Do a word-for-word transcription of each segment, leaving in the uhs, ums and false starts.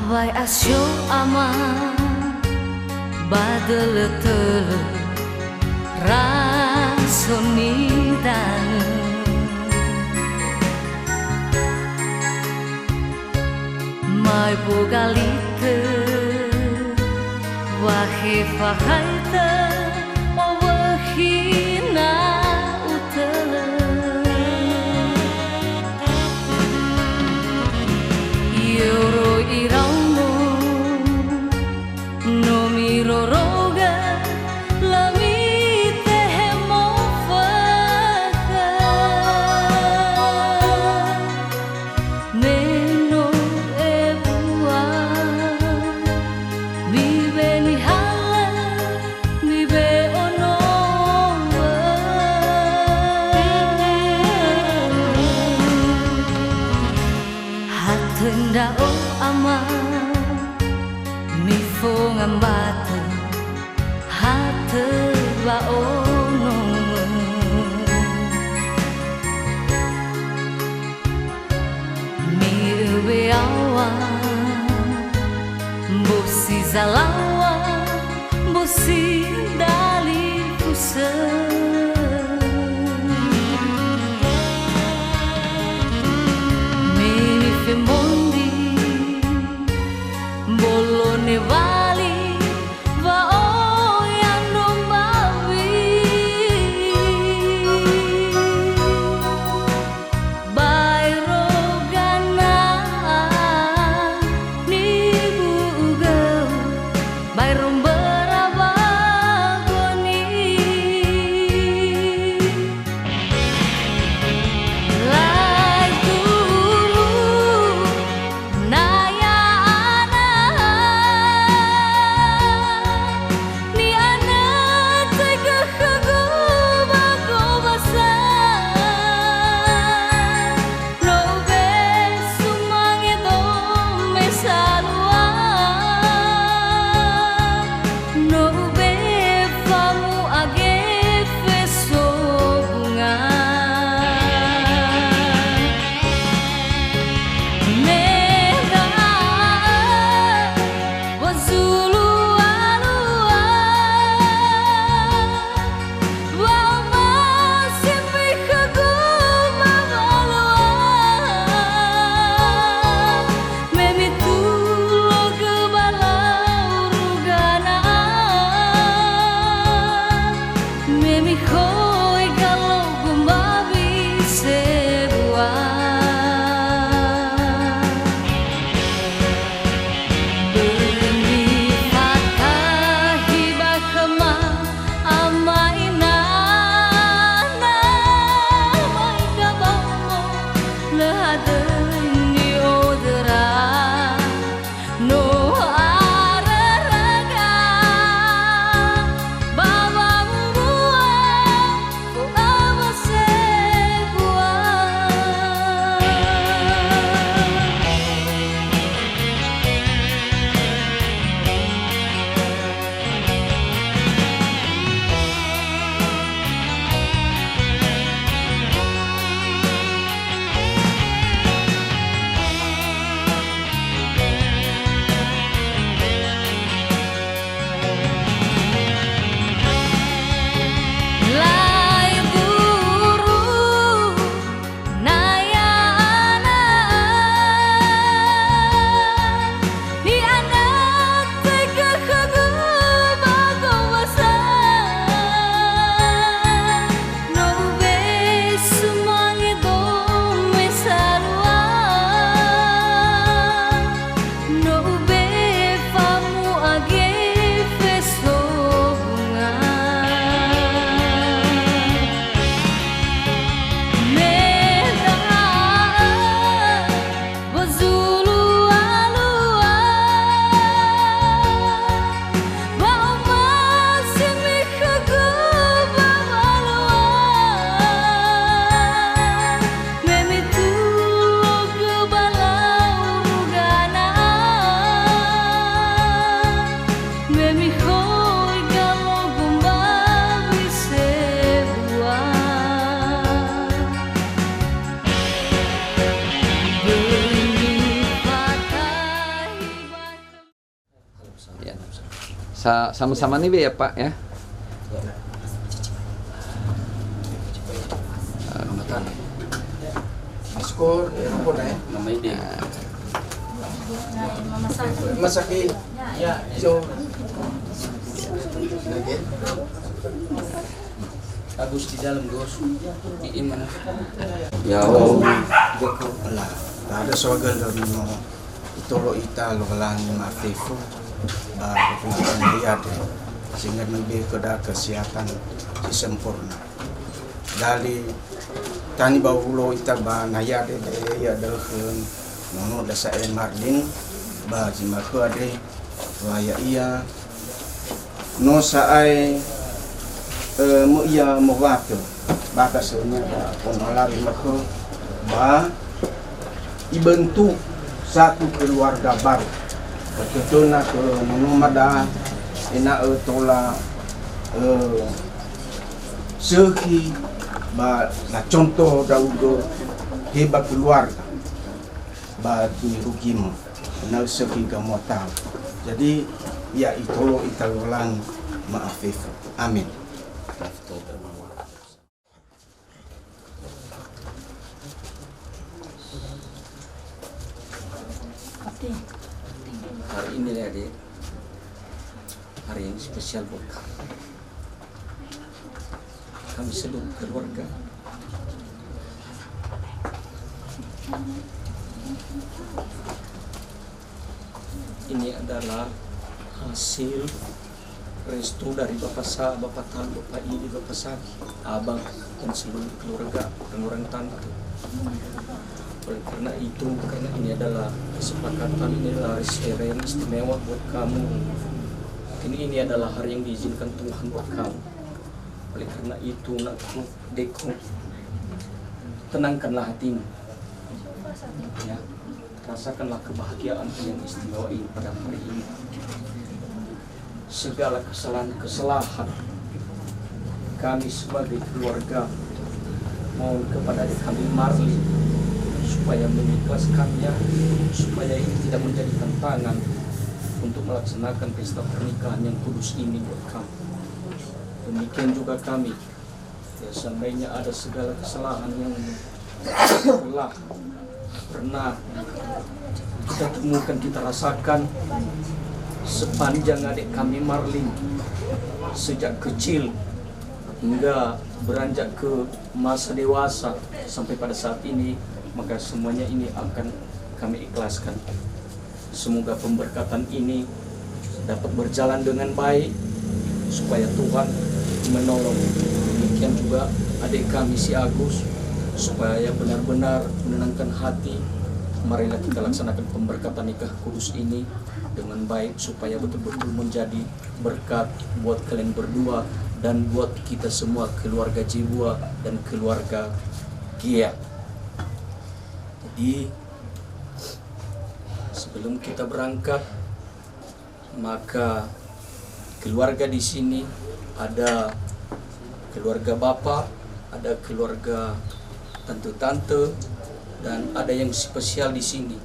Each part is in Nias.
Wa'e asio ama ba dölö-tölö raso nidanö. Mai bogalitö, wa he fahaitö, owöhi na utölö. I'oroi iraono, no mirorogö, lö mitehe mofökhö. Me no ebua, mibe'e nihalö, mibe'e onowö. Ha töi ndra'o ama, mifonga mbatö, ha töi wa'onomö. Mi'öwe yaŵa, mbosi zalaŵa, mbosi dalifusö. Me nifemondri, mbolo newali, wa'oya no mbawi. Baero gana'a nibu'ugö, baero mböra wagoni. Lai turu na ya'ana. Sa-, sama-sama nih, Be, ya, Pak, ya. Skor, ya, ampun, ya. Nama ide. Mama sakit. Mama sakit. Ya. So. Lagi. Agus di dalam, Gus. Iman. Ya, oh. Lah, tak ada soal dalam. Itolo ita Lowalangi ma'afefo ba pemerintahan Nayade, sehingga memberi kepada kesehatan si sempurna. Dari tani ba ulo ita ba Nayade da'e, ya da'e nono dasa'e Marlin ba zi ma'ökhö andre, wa ya'ia no sa'ae, eh, möiya mowatö ba dasönia ba ono lari ma'ökhö, ba ibentuk satu keluarga baru. Betulna ke nono mada ena'ö tola, eh, sökhi ba na contoh ndra'ugö he ba keluarga ba nirugimö. Ena'ö sökhi gamuatau. Jadi, ya itolo ita Lowalangi ma'afefo. Amin. Hari ini ya, Dek, hari yang spesial buat kami. Kami seluruh keluarga. Ini adalah hasil restu dari Bapak Sa, Bapak Tan, Bapak Idi, Bapak Sagi, Abang, dan seluruh keluarga, orang-orang tante. Oleh karena itu, karena ini adalah kesepakatan, ini adalah hari yang istimewa buat kamu. Mungkin ini adalah hari yang diizinkan Tuhan buat kamu. Oleh karena itu, nakku, Dekku, tenangkanlah hatimu. Ya. Rasakanlah kebahagiaan yang istimewa ini pada hari ini. Segala kesalahan-kesalahan kami sebagai keluarga, mohon kepada kami Marlin supaya mengikhlaskannya, supaya ini tidak menjadi tantangan untuk melaksanakan pesta pernikahan yang kudus ini buat kami. Demikian juga kami, ya, seandainya ada segala kesalahan yang telah pernah kita temukan, kita rasakan sepanjang adik kami Marlin sejak kecil hingga beranjak ke masa dewasa sampai pada saat ini, maka semuanya ini akan kami ikhlaskan. Semoga pemberkatan ini dapat berjalan dengan baik, supaya Tuhan menolong. Demikian juga adik kami si Agus, supaya benar-benar menenangkan hati. Marilah kita laksanakan pemberkatan nikah kudus ini dengan baik, supaya betul-betul menjadi berkat buat kalian berdua dan buat kita semua, keluarga Jebua dan keluarga Gia. Jadi, sebelum kita berangkat, maka keluarga di sini ada keluarga bapak, ada keluarga tante-tante, dan ada yang spesial di sini.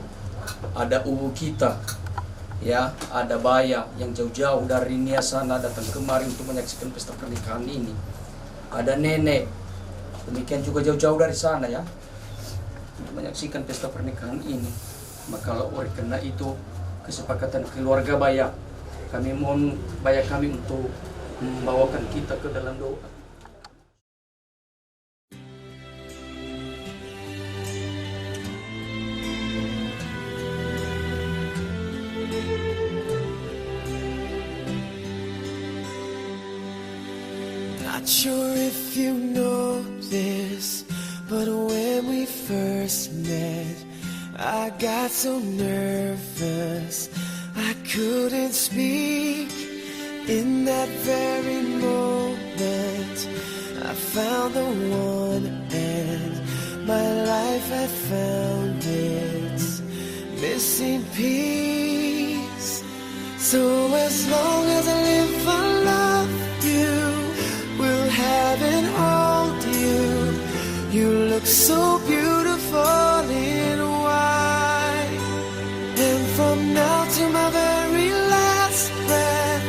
Ada uwu kita, ya, ada Baya yang jauh-jauh dari Niasana datang kemari untuk menyaksikan pesta pernikahan ini. Ada nenek, demikian juga jauh-jauh dari sana, ya, untuk menyaksikan pesta pernikahan ini. Maka oleh karena itu, kesepakatan keluarga Baya, kami mohon Baya kami untuk membawakan kita ke dalam doa. Not sure if you know this, but when we first met, I got so nervous I couldn't speak. In that very moment, I found the one, and my life had found its missing piece. So as long as I live, I love you, will have and hold you. You look so beautiful in white. And from now to my very last breath,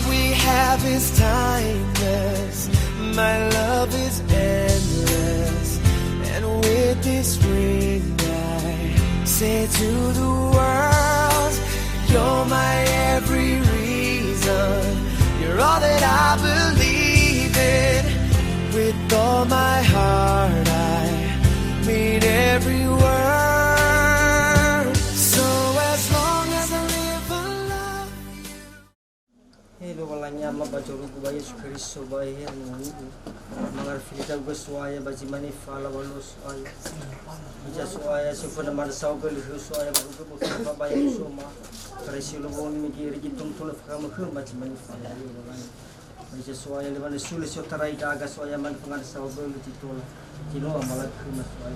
We have is timeless, my love is endless, and with this ring I say to the world, you're my every reason, you're all that I believe in, with all my heart I mean every word, so as long as I live I love you. He Lowalangi Ama ba zorugu ba Yesu Keriso ba Eheha Nungugu. Mangarifi lidaugö So'aya ba zi mane fala wa luo So'aya. Ija So'aya si föna manö saohagölö khöu So'aya ba rugö boto ba ba Yesu Ama. Karesi lowoni mege rigi tumtuna fakamö khöu ba zi mane fala wa luo Lowalangi. Ija So'aya le mane sule si otarai daga So'aya mane fangada saohagölö titola. Tinoa malakö khöma So'aya.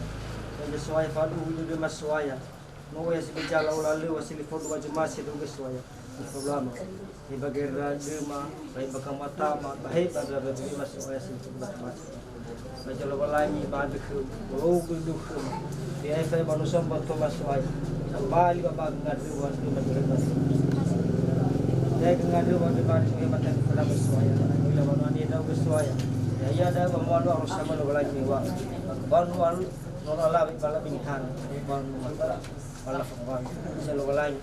Ija So'aya faduhu dödöma So'aya. No ya si beja lau lalö wa si lifodu wa zomasi dögö So'aya. Nifaulama. He bagera döma, rai baka matama, ba he bagera döma So'aya si lifodu wa zomasi. Ba jalo Lowalangi ba andrö khöu, wologu du khöu. Be ai fa ba nusom ba toma So'aya. Sambali ba ba ngadrö wa döma döma. Ya ngadrö wa döma So'aya mata ni fada So'aya. Ila wa nani dögö So'aya. Ya ya da ba malu arus sama Lowalangi wa. Ba nu alu Nono alawe bala binihana, bala mata, bala fangawali. Sia Lowalangi.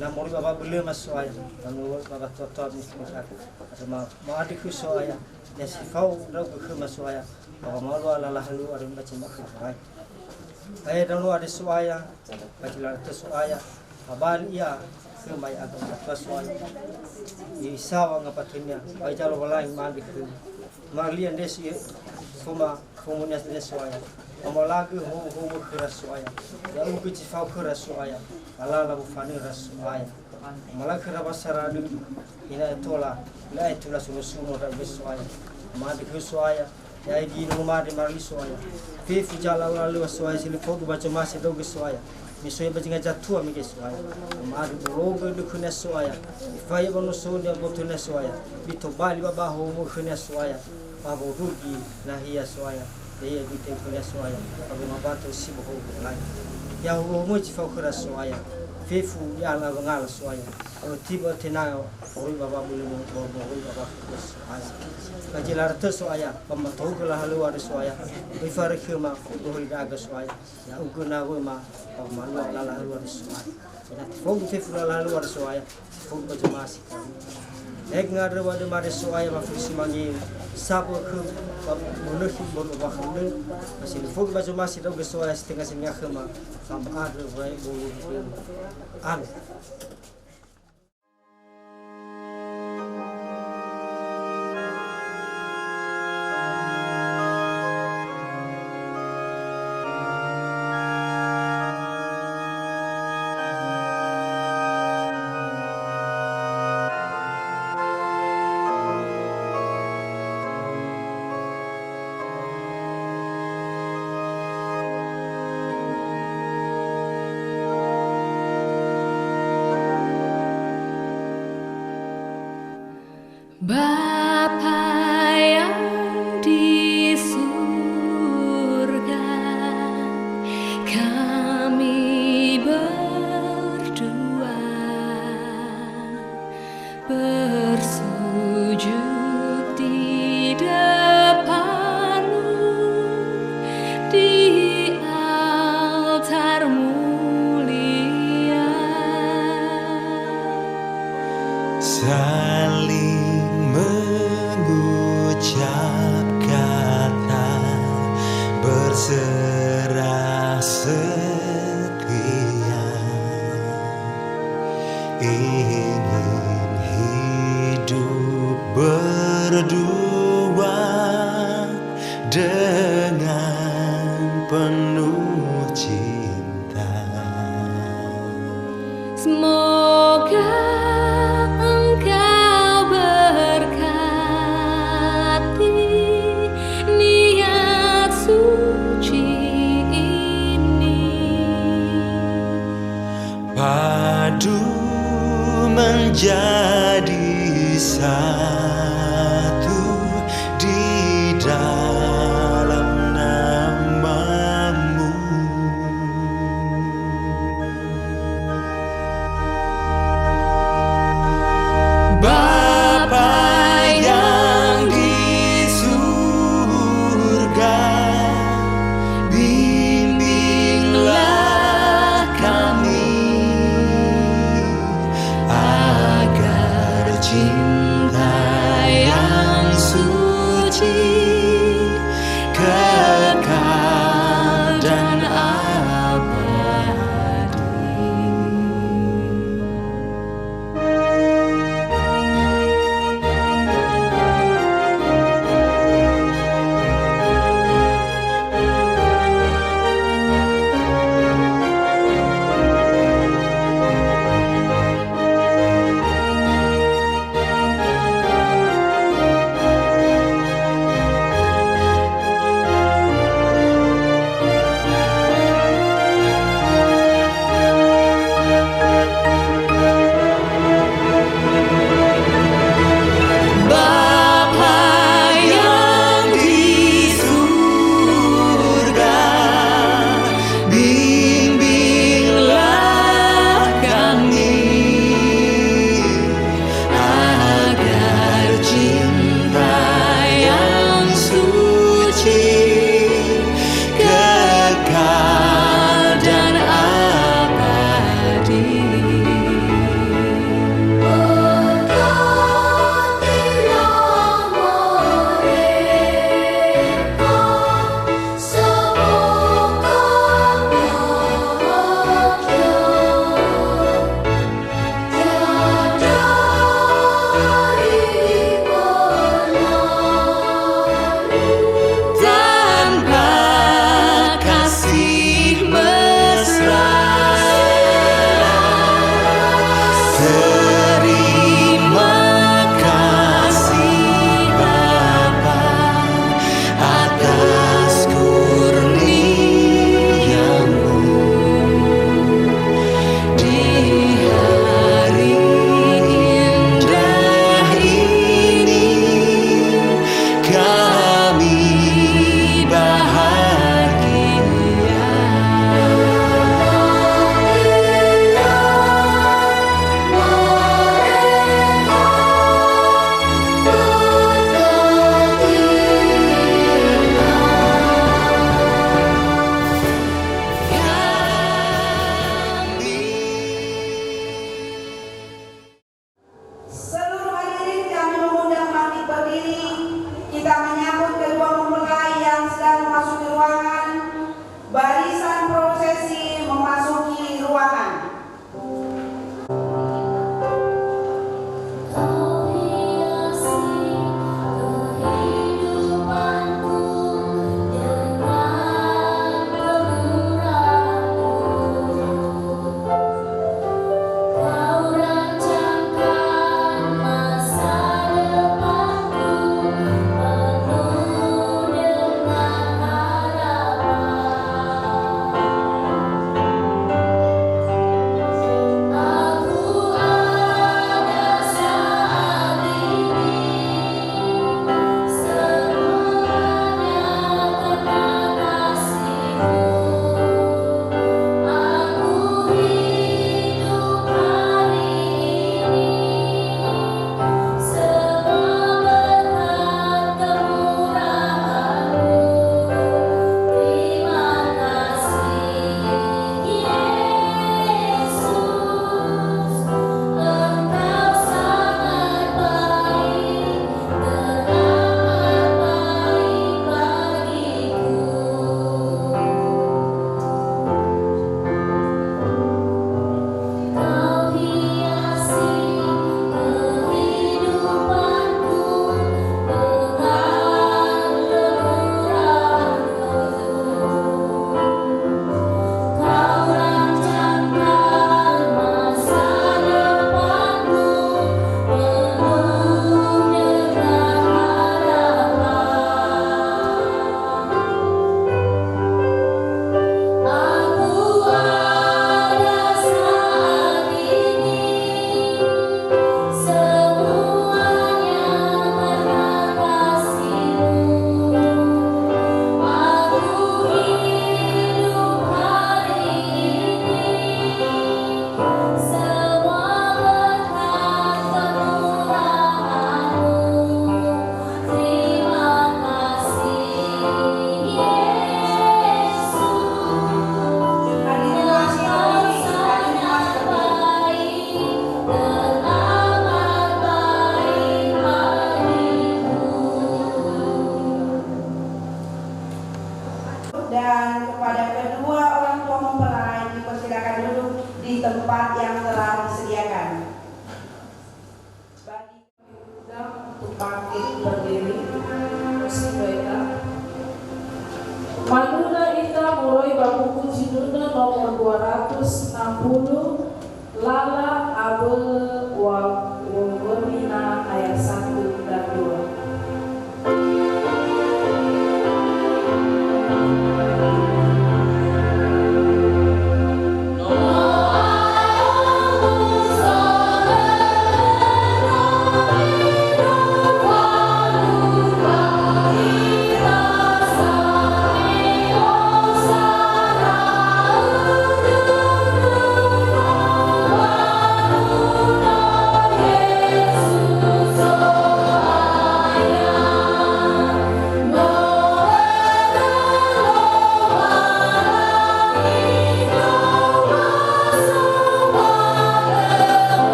Na moroi ba wabölö ma So'aya, na moroi ba watoa-toa miskin saka. Atau ma, ma adi khöu So'aya, ya si fao ndra'ugö khöma So'aya, ba wamalu ala lahalu arö mbaca ma khöu So'aya. Ae ndra'ugö adi So'aya, ba jilala tö So'aya, abali ia khöma ia aga mbatua So'aya. Isawa ngapatenia, ba ija Lowalangi ma'andrö khöu. Malia ndesi khöma Komunitas So'aya. Amalagö hou-hou khöra So'aya. Ya'ugö zi fao khöra So'aya. Alala ufanöra So'aya. Amalagö khöra wasara lö. Ina tola. Ina tola suno-suno ra So'aya. Made khö So'aya. Ya'e di no made mari So'aya. Fefu jala ula lö So'aya si lö fodu ba zomasi dögö So'aya. Misoe ba zinga zatua mege So'aya. Madu bologo dukuna So'aya. Ifaya ba nosoni abotonia So'aya. Bitobali ba baho mukhönia So'aya. Ba worugi nahia So'aya. Ya'ia gute khönia So'aya. Ba mabato si boho lai. Ya ho mo zi fao khöra So'aya. Fefu ya la wangala So'aya. Alo tiba tenanga oroi ba wabulu mo oroi ba So'aya. Ba jelar tö So'aya. Ba matau khö lahalua So'aya. Ifare khöma dohoi daga So'aya. Ya'ugö nawöma, ba malua lala halua So'aya. Ina tifogu fefu lala halua So'aya, tifogu ba zomasi. Eg ngadrö wa döma So'aya ba fusi mangeu, sabu khö ba monökhi bolo ba khöu, masih fogu ba zomasi dögö So'aya si tenga singa khöma, ba ma'andrö wa bolo. Amin. Bapa yang di surga, kami berdua bersujud di depan-Mu di altar mulia. Saling mengucap kata berserah setia. Ingin hidup berdua dengan penuh cinta. Semoga Engkau berkati niat suci ini. Padu menjadi satu di dalam nama-Mu.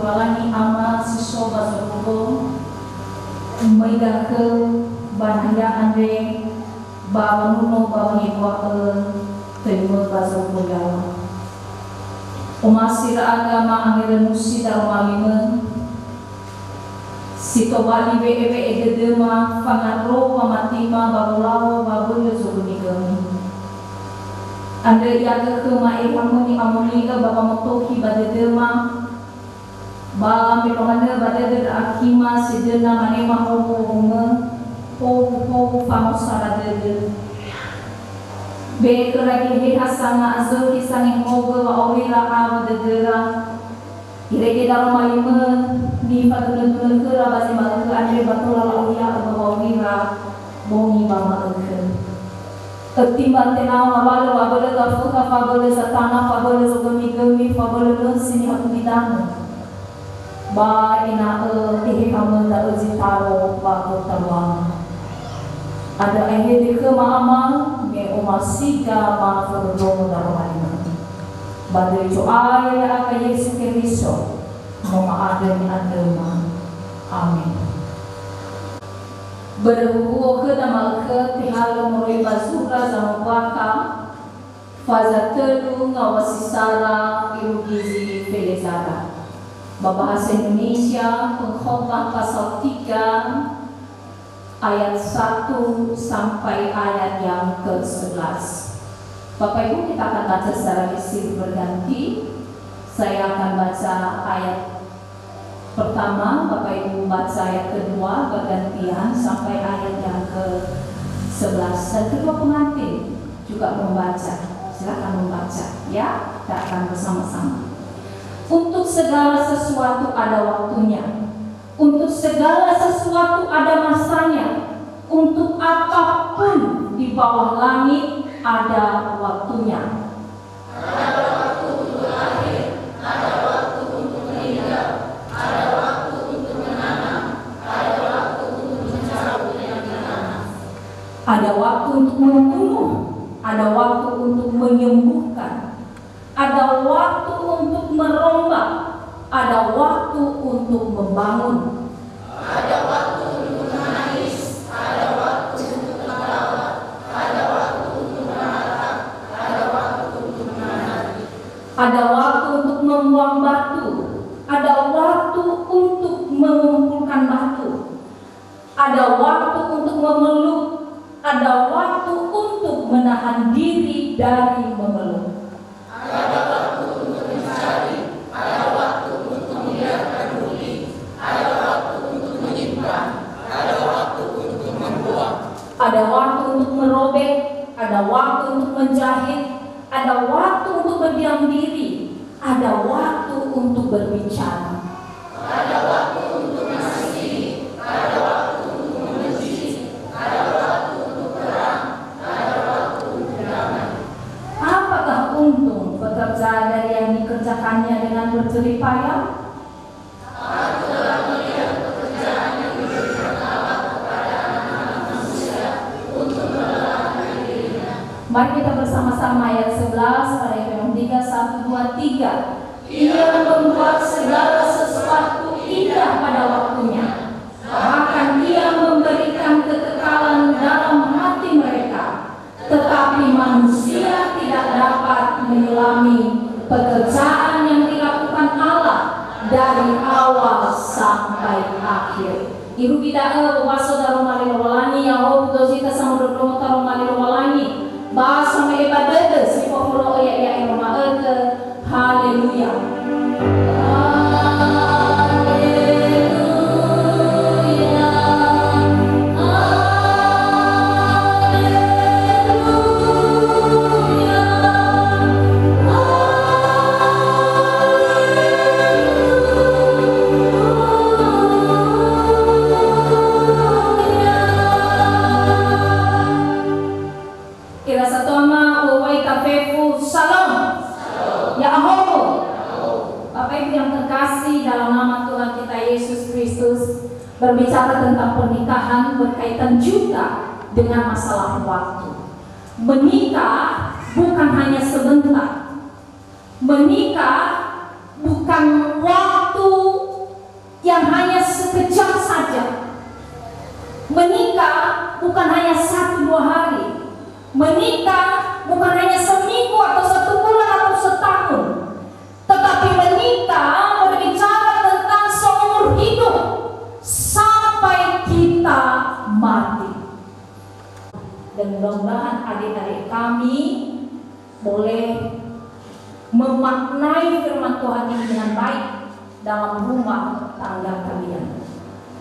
Lowalangi Ama si so ba zorugo, umöi dakhö ba nahia andre ba wanuno ba wangebua'ö töimö ba zorugo yaŵa. Omasi ndra'aga ma angerönusi daroma limö, si tobali we'e-we'e dödöma, fangandrou wamatima ba wolawö wabölö zogömigömi. Andrö ia'ö khöma ehamö ni'amoni'ö ba wamotokhi ba dödöma, ba me lomanö ba dödö ndra akhima sedöna manema howuhowumö, howuhowu famosara dödö. Be'e khöra Geheha sanga'azökhi sangehogö wa'aurira awö dödöra, Irege daroma limö, nifadunö-dunö khöra ba zi ma'ökhö andre ba tola la'ohia'ö ba wa'aurira bongi ba ma'ökhö. Ötimba tenau ngawalö wabölö gafökha fabölö zatanga fabölö zogömigömi fabölö nösi niha gulidanö. Ba ena'ö ehehamö da'ö zi taro ba gotaluamö. Andrö aehede khöma Ama, me omasiga ma fondrondrongo daroma limö. Ba döi Zo'aya ya'aga Yesu Keriso, no ma'andrö ni'andröma. Amen. Börö huhuo khöda ma'ökhö tehalö moroi ba zura Zamombakha, faza tölu ngawua si sara irugi zi felezara. Ba bahasa Indonesia, pengkhotbah pasal tiga, ayat satu sampai ayat yang ke sebelas. Bapak Ibu, kita akan baca secara lisan berganti. Saya akan baca ayat pertama, Bapak Ibu baca ayat kedua bergantian sampai ayat yang ke sebelas. Dan kedua pengantin juga membaca. Silakan membaca, ya. Kita akan bersama-sama. Untuk segala sesuatu ada waktunya. Untuk segala sesuatu ada masanya, untuk apapun di bawah langit ada waktunya. Ada waktu untuk lahir, ada waktu untuk meninggal, ada waktu untuk menanam, ada waktu untuk mencabut yang ditanam. Ada waktu untuk membunuh, ada waktu untuk menyembuhkan. Ada waktu untuk merombak, ada waktu untuk membangun. Ada waktu untuk menangis, ada waktu untuk tertawa, ada waktu untuk marah, ada waktu untuk menangis. Ada waktu untuk membuang batu, ada waktu untuk mengumpulkan batu. Ada waktu untuk memeluk, ada waktu untuk menahan diri dari memeluk. Ada waktu untuk mencari, ada waktu untuk membiarkan dulu, ada waktu untuk menyimpan, ada waktu untuk membuang. Ada waktu untuk merobek, ada waktu untuk menjahit, ada waktu untuk berdiam diri, ada waktu untuk berbicara. Ada waktu untuk mengasihi, ada waktu untuk membenci, ada waktu untuk perang, ada waktu untuk damai. Apakah untung pekerjaan dari yang dikerjakannya dengan berjerih payah? Aku telah melihat pekerjaan yang diberikan Allah kepada anak-anak manusia untuk melelahkan dirinya. Mari kita bersama-sama ayat sebelas, pada yang ketiga, satu, dua, tiga. Ia membuat segala sesuatu indah pada waktunya. Bahkan Ia memberikan kekekalan dalam hati mereka. Tetapi manusia tidak dapat menyelami pekerjaan yang dilakukan Allah dari awal sampai akhir. Irugi da'ö wombaso daroma li Lowalangi, ya'ahowu dozi tasamondrondrongo taroma li Lowalangi, ba same'e ba dödö si fofolo'ö ya'ia ero ma'ökhö. Haleluya. Haleluya. Haleluya. Ira satua ma uwai tafefu, Shalom. Ya'ahowu. Bapak Ibu yang terkasih dalam nama Tuhan kita Yesus Kristus, berbicara tentang pernikahan berkaitan juga dengan masalah waktu. Menikah bukan hanya sebentar. Menikah bukan waktu Sekejam saja. Menikah bukan hanya satu dua hari. Menikah bukan hanya seminggu atau satu bulan atau setahun. Tetapi menikah berbicara tentang seumur hidup sampai kita mati. Dan mudah-mudahan adik-adik kami boleh memaknai firman Tuhan ini dengan baik dalam rumah tangga kalian.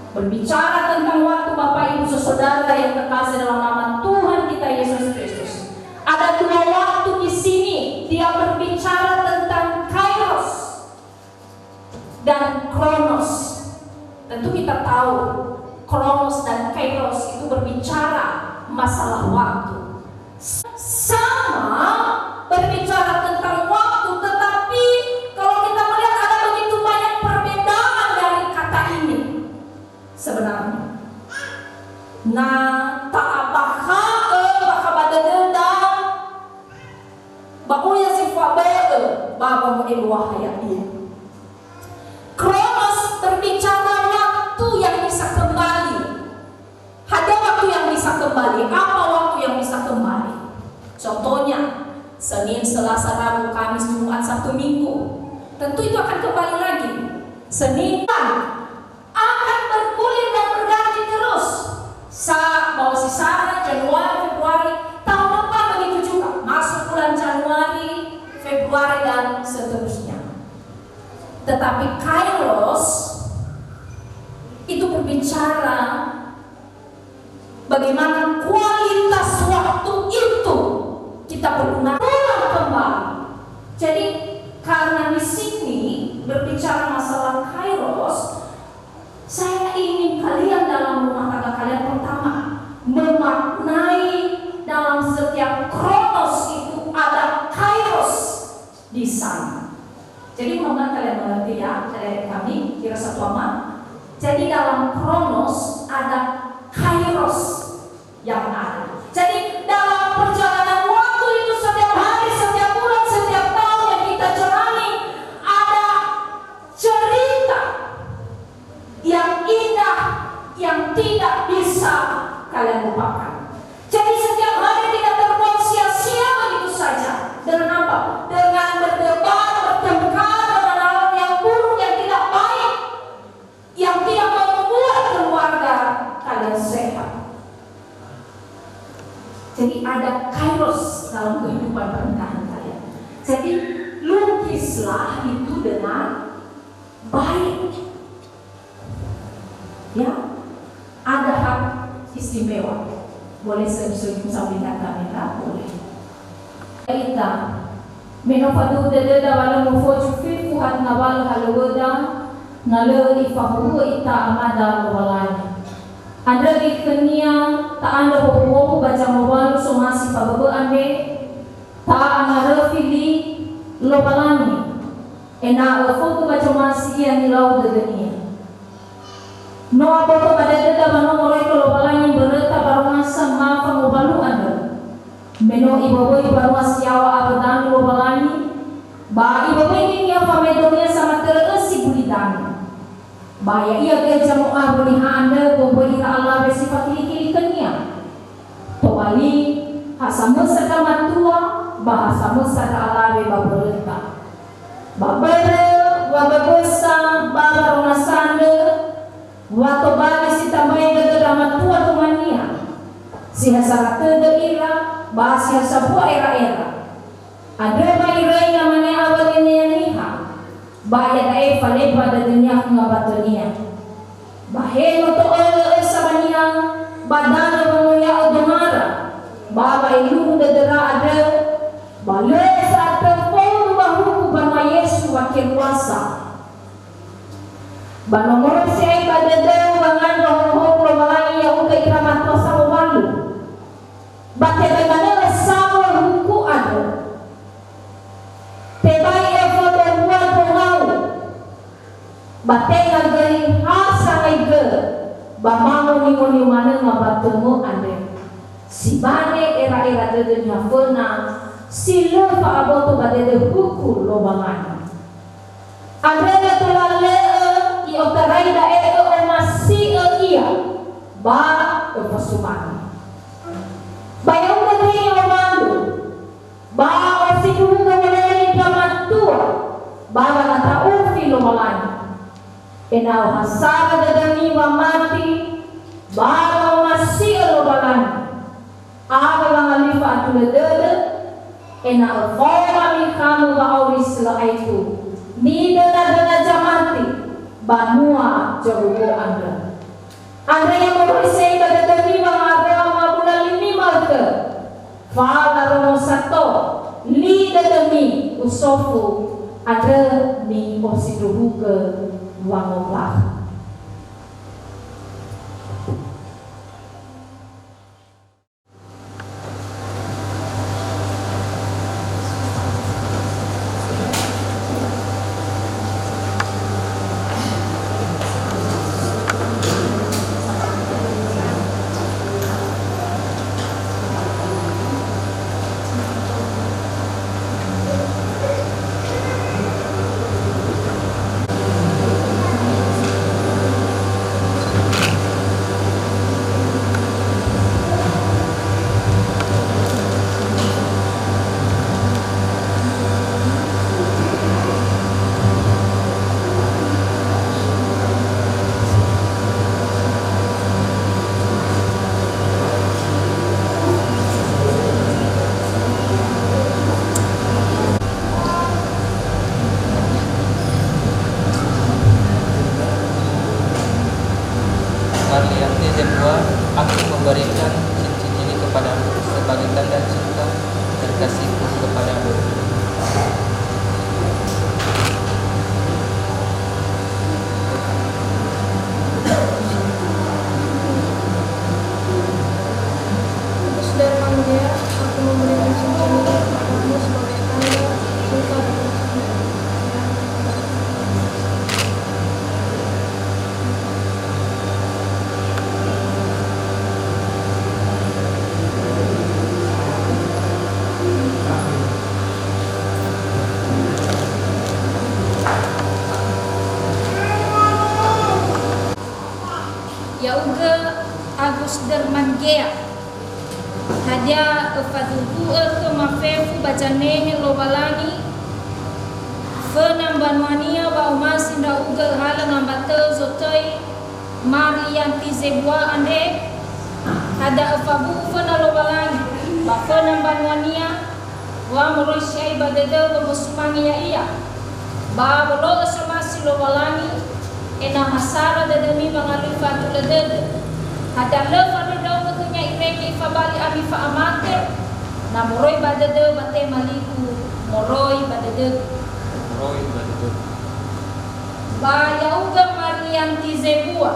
Berbicara tentang waktu, Bapak Ibu Saudara yang terkasih dalam nama Tuhan kita Yesus Kristus. Ada dua waktu di sini, dia berbicara tentang kairos dan kronos. Tentu kita tahu, kronos dan kairos itu berbicara masalah waktu. Sama berbicara tentang waktu, tetapi kalau kita melihat ada begitu banyak perbedaan dari kata ini sebenarnya. Na ta'abakha'ö bakha ba dödöda, ba oya zi fabö'ö ba wamo'eluaha ya'ia. Kronos berbicara waktu yang bisa kembali. Ada waktu yang bisa kembali. Apa waktu yang bisa kembali? Contohnya, Senin, Selasa, Rabu, Kamis, Jumat, Sabtu, Minggu. Tentu itu akan kembali lagi. Senin akan bergulir dan berganti terus. Sa-, bahwa sisara Januari, Februari, tahun depan begitu juga. Masuk bulan Januari, Februari, dan seterusnya. Tetapi kairos itu berbicara bagaimana kualitas waktu itu kita pergunakan ulang kembali. Jadi, karena di sini berbicara masalah kairos, saya ingin kalian dalam rumah tangga kalian pertama memaknai dalam setiap kronos itu ada kairos di sana. Jadi mudah-mudahan kalian mengerti ya, adik-adik kami, kira satu ama. Jadi dalam kronos ada kairos yang ada. Jadi dalam perjalanan waktu itu setiap hari, setiap bulan, setiap tahun yang kita jalani ada cerita yang indah yang tidak bisa kalian lupakan. Jadi setiap hari tidak terbuang sia-sia begitu saja. Dengan apa? Dengan berdebat, bertengkar dengan hal yang buruk, yang tidak baik, yang tidak membuat keluarga kalian sehat. Jadi ada kairos dalam kehidupan pernikahan kalian. Jadi lukislah itu dengan baik. Ya, ada hak istimewa. Boleh senyum-senyum sambil lihat kamera, boleh. Ita, me no faduhu dödöda wa lö mofoju fefu hat ngawalö halöŵöda, na lö Ifahowu'ö ita Amada Lowalangi. Andrö li khö-Nia ta'andrö howu-howu ba zangowalu somasi faböbö andre, ta'angaröfi li Lowalangi, ena'ö fondrö ba zomasi Ia nilau dödö-Nia. No aboto ba dödöda wa no moroi khö Lowalangi mböröta ba rongasa ma fangowalu andrö. Me no Iwöwöi banua si yaŵa awö danö Lowalangi, ba Iwöwöi ninia famedo-Nia samatörö ösi gulidanö. Ba Ya'ia göi zamo'awö niha andrö wömböi ira alawe si fakilikili khö-Nia. Tobali, ha samösa ndra matua, ba ha samösa ndra alawe ba mböröta. Ba mbörö waböbösa ba warongasa andrö, wa tobali si tambai dödö ndra matua tumania, si ha sara tödö ira, ba si ha sambua era'era. Andrö wa iröi namane awö dödönia niha, ba iada'e faleba dödönia khö ngabatö-Nia. Ba he no to'ölö ösa ba niha, ba danö wangoia'ö dongara, ba wa'elungu dödöra andrö, ba lö sa'atö fondrö ba huku banua Yesu wakeluasa. Ba no moroi si'ai ba dödöu wangandrö howu-howu Lowalangi ya'ugö ira matua sangowalu. Ba tebai manö ösawö huku andrö. Tebai efondröwua dongau. Ba tenga göi ha sangai gö, ba mangonimoni manö ngabatömö andre. Sibane era'era dödö niha föna, si lö fa'aboto ba dödö huku Lowalangi. Andrö na tola lö'ö i'otarai da'e ö'ö ma Ena'ö hasara dödömi wamati, ba la'omasi'ö Lowalangi. Awö wangalui fa'atulö dödö, ena'ö faoma mikhamö wa'auri si lö aetu, nidönadöna zamati, banua zorugo andrö. Andrö ya moroi si'ai ba dödömi wangaröa mabuna limi ma'ökhö, fala rono sato, li dödömi usofu, andrö mi'osindruhugö wangombakha. Marlianti Zebua, aku memberikan cincin ini kepadamu sebagai tanda cinta dan kasihku kepadamu. Aku memberikan cincin ini kepadamu sebagai tanda cinta dan kasihku. Ya'ugö Agus Dermanggea. Hadia öfaduhu'ö khöma fefu ba zanehe Lowalangi, föna mbanuania wa'omasi ndra'ugö öhalö ngambatö zotöi Marlianti Zebua andre? Hadia öfabu'u föna Lowalangi ba föna mbanuania, wa moroi si'ai ba dödöu wömosumange ya'ia? Ba wolo'ö somasi Lowalangi, ena'ö hasara dödömi wangalui fa'atulö dödö. Hadia lö faröi ndra'ugö khönia irege ifabali ami fa'amate? Na moroi ba dödöu, ba tema ligu, moroi ba dödögu. Moroi ba dödögu. Ba ya'ugö Marlianti Zebua,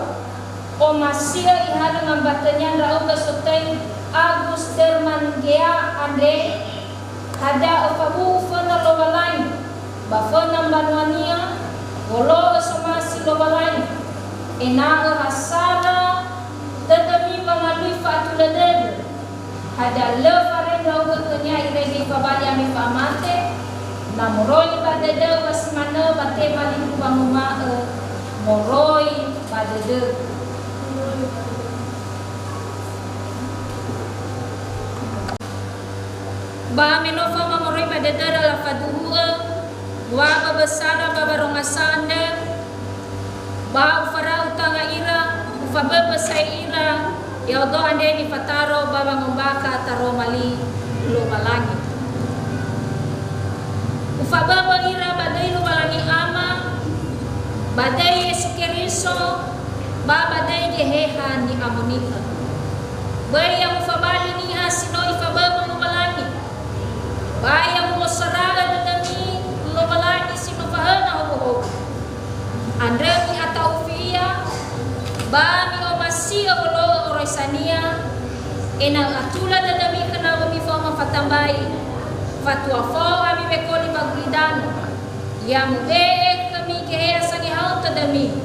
omasi'ö ihalö ngambatönia ndra'ugö sotöi Agus Dermanggea andre, hadia öfabu'u föna Lowalangi ba föna mbanuania, wolo'ö somasi Lowalangi, ena'ö hasara dödömi wangalui fa'atulö dödö. Hadia lö faröi ndra'ugö khönia irege ifabali ami fa'amate? Na moroi ba dödöu, ba si manö ba tema ligu wanguma'ö, moroi ba dödöu. Ba me no faoma moroi ba dödöra lafaduhu'ö, wa ba bösara ba warongasa andrö, ba ufara'u tanga ira, ufaböbö sa'ae ira, ya'odo andre nifataro ba wangombakha taroma li Lowalangi. Ufaböbö ira ba döi Lowalangi Ama, ba döi Yesu Keriso, ba ba döi Geheha Ni'amoni'ö. Böi ya mufabali niha si no ifaböbö Lowalangi, ba ya mu'osara'ö dödömi Lowalangi si no fahöna howuhowu. Andrö mi'ata'ufi ia, ba mi'omasi'ö wolo'ö oroisania, ena'ö atulö dödömi khö nawömi faoma fatambai, fatua fao ami wekoli ba gulidanö. Ya mube'e khömi Geheha Sangehaö tödömi,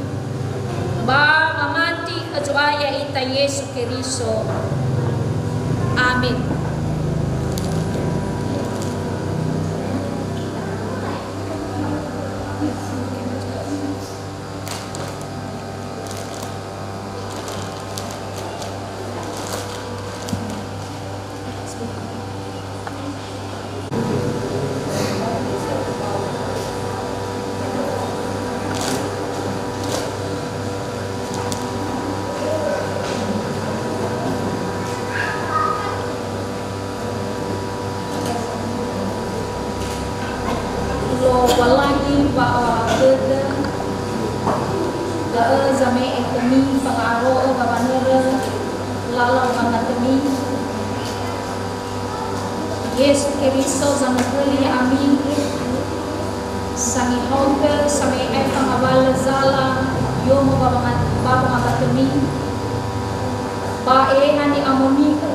ba wamati khö Zo'aya ita Yesu Keriso. Amen. Da'ö zame'e khömi fanga'aro'ö ba wanörö lala wangandrömi. Yesu Keriso zamöböli ya'ami, sangihaogö same'e fangawalö zala yomo ba wanga-, ba wangandrömi, ba eheha ni'amoni'ö.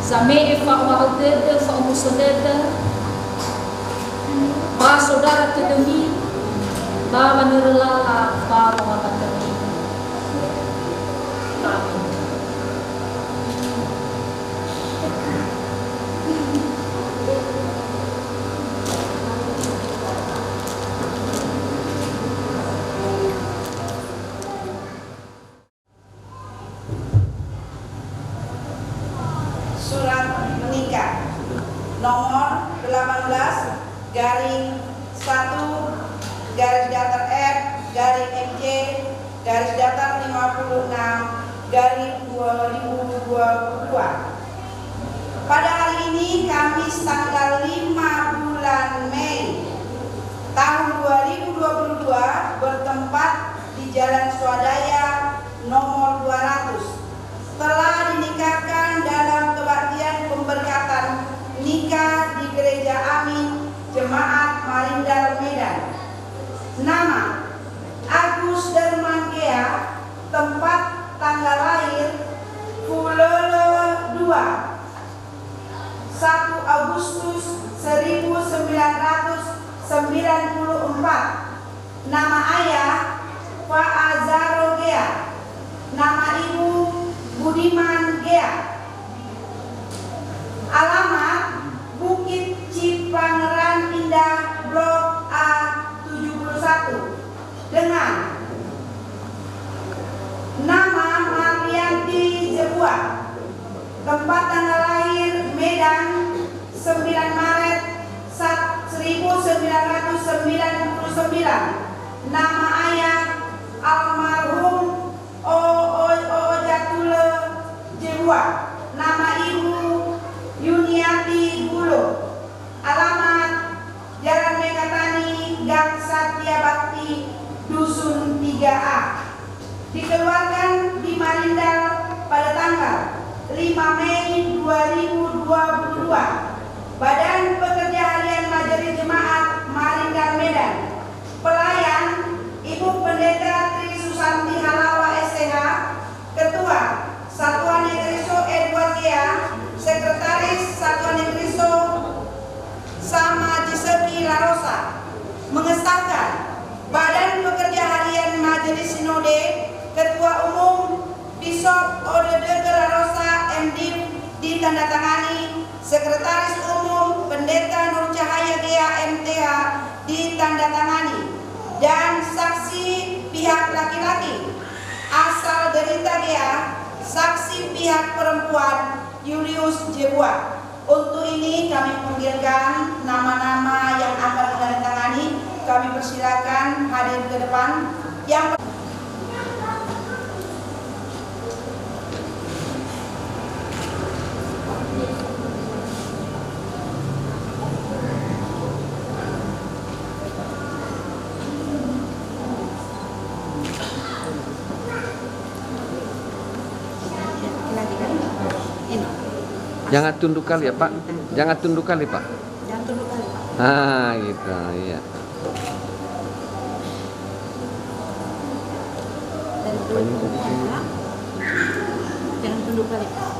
Zame'e fa'ohahau dödö, fa'omuso dödö, ba sodaha tödömi, ba wanörö lala, ba wangandrömi. Amin. Surat nikah nomor delapan belas garing satu garis datar F garing M C garis datar lima puluh enam garing dua ribu dua puluh dua. Pada hari ini, Kamis tanggal lima bulan Mei tahun dua ribu dua puluh dua, bertempat di Jalan Swadaya nomor dua ratus, telah dinikahkan dalam kebaktian pemberkatan nikah di Gereja Amin Jemaat Marindal Medan. Nama: Agus Derman Gea. Tempat tanggal lahir: Fulolo dua, satu Agustus seribu sembilan ratus sembilan puluh empat. Nama ayah: Fa Azaro Gea. Nama ibu: Budiman Gea. Alamat: Bukit Cipangeran Indah, Blok A tujuh puluh satu. Dengan: Nama: Marlianti Zebua. Tempat tanggal lahir: Medan, sembilan Maret, sat-, seribu sembilan ratus sembilan puluh sembilan. Nama ayah: Almarhum O-, O-, Ojatulö Zebua. Nama ibu: Yuniati Gulo. Alamat: Jalan Megatani, Gang Satya Bakti, Dusun tiga A. Dikeluarkan di Marindal pada tanggal lima Mei dua ribu dua puluh dua. Badan Pekerja Harian Majelis Jemaat Marindal Medan. Pelayan: Ibu Pendeta Tri Susanti Halawa, S C H, Ketua Satuan Negeri So Edward Gea, Sekretaris Satuan Negeri So Sama Jiseki Larosa. Mengesahkan Badan Pekerja Harian Majelis Sinode, Ketua Umum Bishop Odedege Larosa, M Div, ditandatangani, Sekretaris Umum Pendeta Nur Cahaya Gea, M T H, ditandatangani, dan saksi pihak laki-laki asal derita Gea, saksi pihak perempuan Julius Zebua. Untuk ini kami panggilkan nama-nama yang akan menandatangani. Kami persilakan hadir ke depan. Yang Jangan tunduk kali ya, Pak. Jangan tunduk kali, Pak. Jangan tunduk kali, Pak. Ah, gitu, iya. Dari dulu, ya. Jangan tunduk kali, Pak.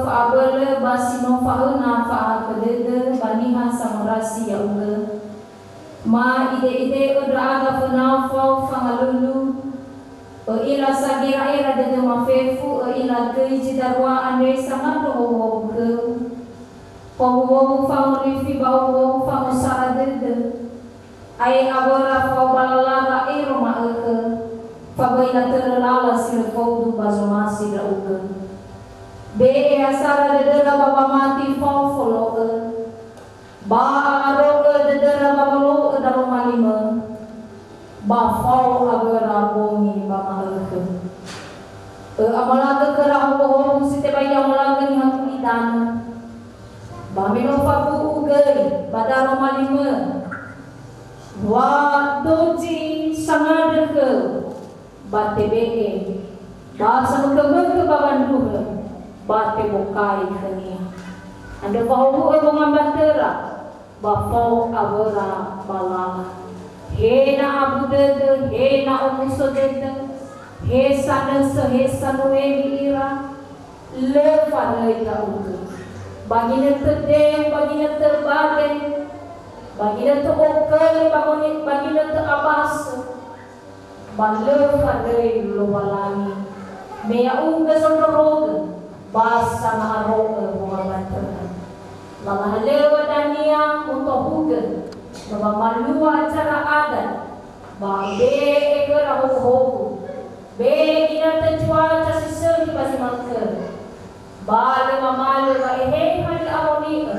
Fa'abölö ba si no fahöna fa'ahakhö dödö ba niha samörasi ya'ugö. Ma ide'ide'ö ndra'aga fönao fao fangalulu, ö'ila sa gera'era dödöma fefu, ö'ila göi zi darua andre sangandrö howuhowu khöu. Howuhowu fangorifi ba howuhowu fangosara dödö. Ae awöra fao ba lalara ero ma'ökhö, fa böi latörö lala si lö faudu ba zomasi ndra'ugö. Be'e asara dödöra ba wamati fao folo'ö, ba a'aro'ö dödöra ba wolo'ö daroma limö, ba fao awöra bongi ba ma'ökhö. Ö'amolagö khöra howuhowu si tebai ya'amolagö niha gulidanö. Ba me no fabu'u göi ba daroma limö, wa dozi sangandrö khöu, ba tebe'e, ba samökhömökhö ba wandruhö, ba tebokai khönia. Andrö fahowu'ö wongambatöra, ba fao awöra ba lala. He na abu dödö, he na omuso dödö, he sanösö, he sanueli ira, lö faröi ndra'ugö. Ba ginötö deu, ba ginötö bade, ba ginötö okölö, ba goni-, ba ginötö abasö, ba lö faröi Lowalangi. Me ya'ugö zondrorogö, ba sanga'aro'ö wongambatöra. Lala halöŵö dania mutohugö, ba wamalua acara adat, ba ube'e khöra howuhowu. Be'e ginötö cuaca si sökhi ba zi ma'ökhö. Ba lö mamalö wa eheha ni'amoni'ö,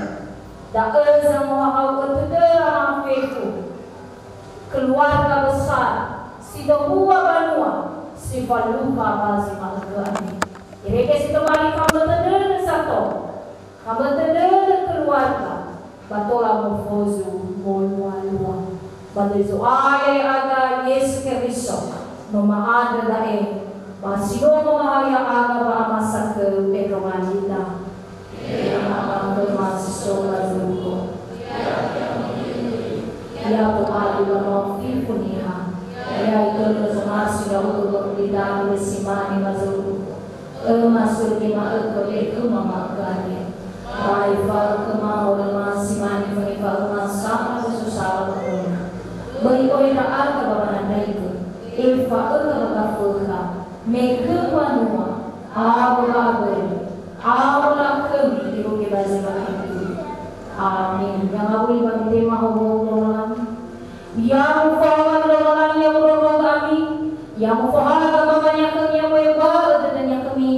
da'ö zangohahau'ö tödöra ma'afefu. Keluarga besar, si dohua banua, si falukha ba zi ma'ökhö ami. Irege si tobali khamötö dödö sato. Hamötö dödö keluarga, ba tola mofozu molualua. Ba döi Zo'aya ya'aga Yesu Keriso, no ma'andrö da'e, ba si no mo'aha ya'aga ba amasakhö mendronga nida. He Ama khöma si so ba zorugo. Ya tobali ba ma'ofifu niha. Ya itölö zomasi ndra'ugö ba ulidanö si mane ba zorugo. Öma söge ma'ökhö be'e khöma ma'ökhö andre. Ba efa'ö khöma horöma si mane fangefa'öma sala ba sosala ba khöma. Böi oe ndra'aga ba wanandraigö, efa'öga ba gafökha, me khöu banua, awö ba abölö, awö lakhömi irugi ba zi ma'aetu. Amen. Yangawuli ba mitema howuhowu Lowalangi. Ya mufaoa Lowalangi ya urorogami, ya mufahaga mawaniakhömi ya mueba'ö dödöniakhömi,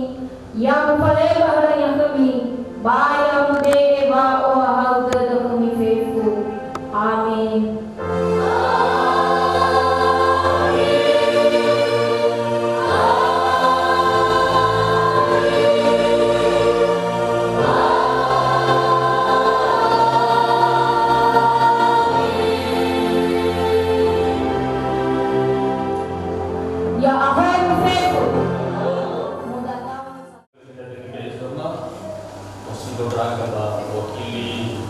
ya mufaleba haröniakhömi, ba ya mube'e wa'ohahau dödö khömi fefu. Amen. Ya'ahowu fefu. Masindo ndra'aga ba wakili,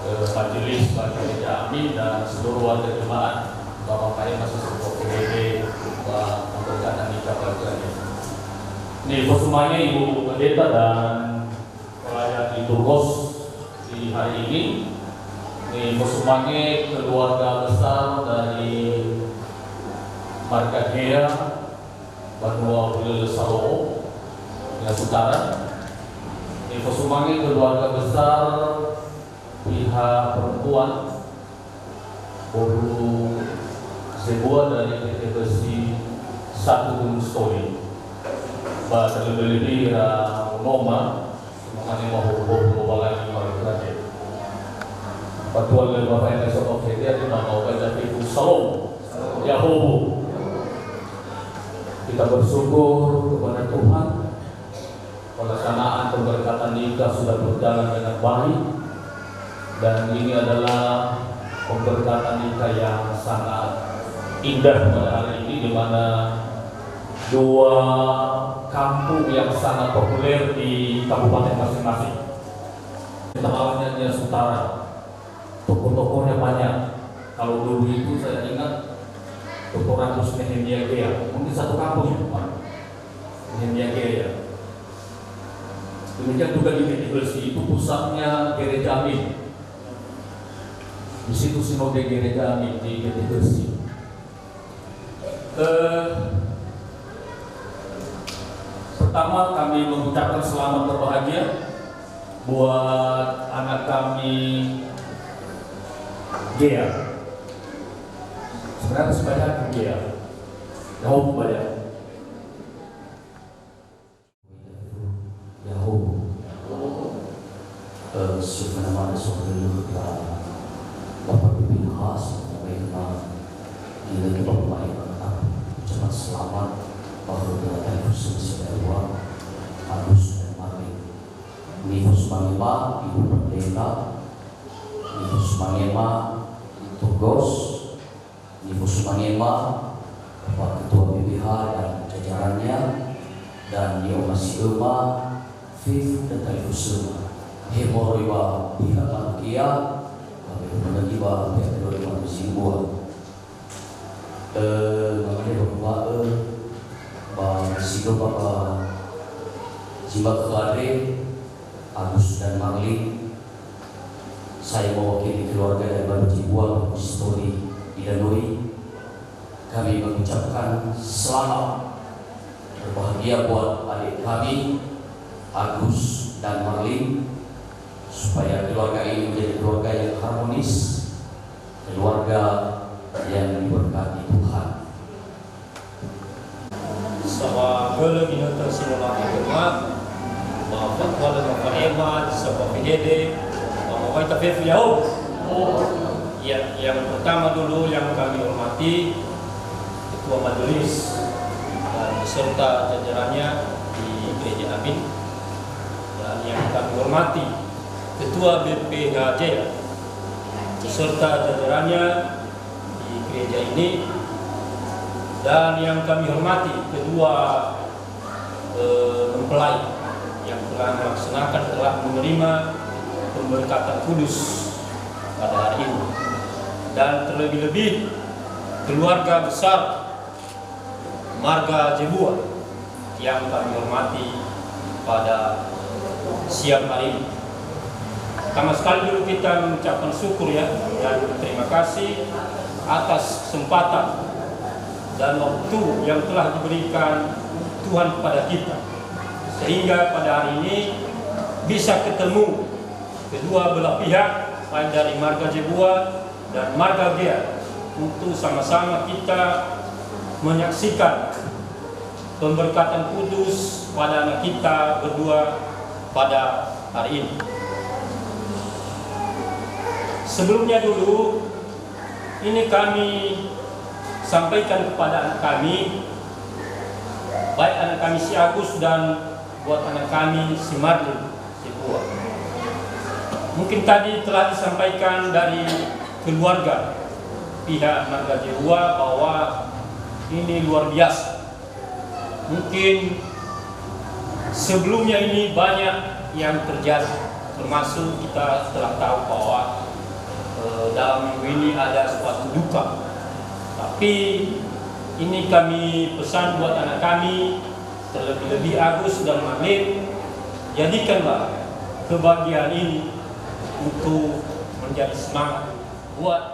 eh, majelis ba gereja ami dan seluruh warga jemaat, ba Bapak Ema sesuku P B B, ba pemberkatan nikah bahagia. Nifosumange Ibu Pendeta dan pelayan liturgos di hari ini. Nifosumange keluarga besar dari marga Gea, banua hulö Salo'o, ya Sutara. Nifosumange keluarga besar pihak perempuan, Boru Zebua dari P T Besi Satu Gunung Sitoli. Ba terlebih-lebih ira Noma, semoga ni mau hubung Lowalangi malu kerajaan. Batuan le Bapak yang besok oke dia di nama Oga Jati Salom. Ya hobu. Kita bersyukur kepada Tuhan. Pelaksanaan pemberkatan nikah sudah berjalan dengan baik, dan ini adalah pemberkatan nikah yang sangat indah pada hari ini, di mana dua kampung yang sangat populer di kabupaten masing-masing. Kita awalnya dia Sutara. Tokoh-tokohnya banyak. Kalau dulu itu saya ingat Doktor Agus Nehemia Gea, mungkin satu kampung ya, Pak. Nehemia Gea ya. Demikian juga di Betehel, itu pusatnya Gereja Amin. Di situ sinode Gereja Amin di Betehel. Eh, pertama, kami mengucapkan selamat berbahagia buat anak kami, Gea. Sebenarnya sebanyak Gea. Yaob banyak. Yaob. Eh, si fana-fana sohahölu khöda Bapak B P H, semoga ina nilai Bapak Maema, ucapan selamat ba khöda talifusöma sebua, Agus dan Marlin. Nifosumange ma, Ibu Pendeta, nifosumange ma, Togos, nifosumange ma, Bapak Ketua B P H dan jajarannya, dan ni'omasi'ö ma fefu dan talifusöma. He moroi ba pihak manusia, ba pihak manusia ba pihak keluarga manusia. Eh, mamane ba, eh, ba si no ba, ba, si ba khare, Agus dan Marlin, saya mewakili keluarga dari Baru Cibua, Bagus Tori, Ida Noi. Kami mengucapkan selamat berbahagia buat adik kami, Agus dan Marlin, supaya keluarga ini menjadi keluarga yang harmonis, keluarga yang diberkati Tuhan. Sawa hölö ginötö si no lati gema, ba fatuhalö mafa'ema, si sapa fehede, ba mawaita fefu ya'o. Ya, yang pertama dulu yang kami hormati Ketua Majelis dan beserta jajarannya di Gereja Amin, dan yang kami hormati Ketua B P H J beserta jajarannya di gereja ini, dan yang kami hormati kedua, eh, mempelai yang telah melaksanakan, telah menerima pemberkatan kudus pada hari ini, dan terlebih-lebih keluarga besar marga Jebua yang kami hormati pada siang hari ini. Pertama sekali dulu kita mengucapkan syukur, ya, dan terima kasih atas kesempatan dan waktu yang telah diberikan Tuhan kepada kita, sehingga pada hari ini bisa ketemu kedua belah pihak, baik dari marga Jebua dan marga Gea, untuk sama-sama kita menyaksikan pemberkatan kudus pada anak kita berdua pada hari ini. Sebelumnya dulu, ini kami sampaikan kepada anak kami, baik anak kami si Agus dan buat anak kami si Marlin, si Pua. Mungkin tadi telah disampaikan dari keluarga pihak marga Jebua bahwa ini luar biasa. Mungkin sebelumnya ini banyak yang terjadi, termasuk kita telah tahu bahwa, eh, dalam minggu ini ada suatu duka. Tapi ini kami pesan buat anak kami, terlebih-lebih Agus dan Marlin, jadikanlah kebahagiaan ini untuk menjadi semangat buat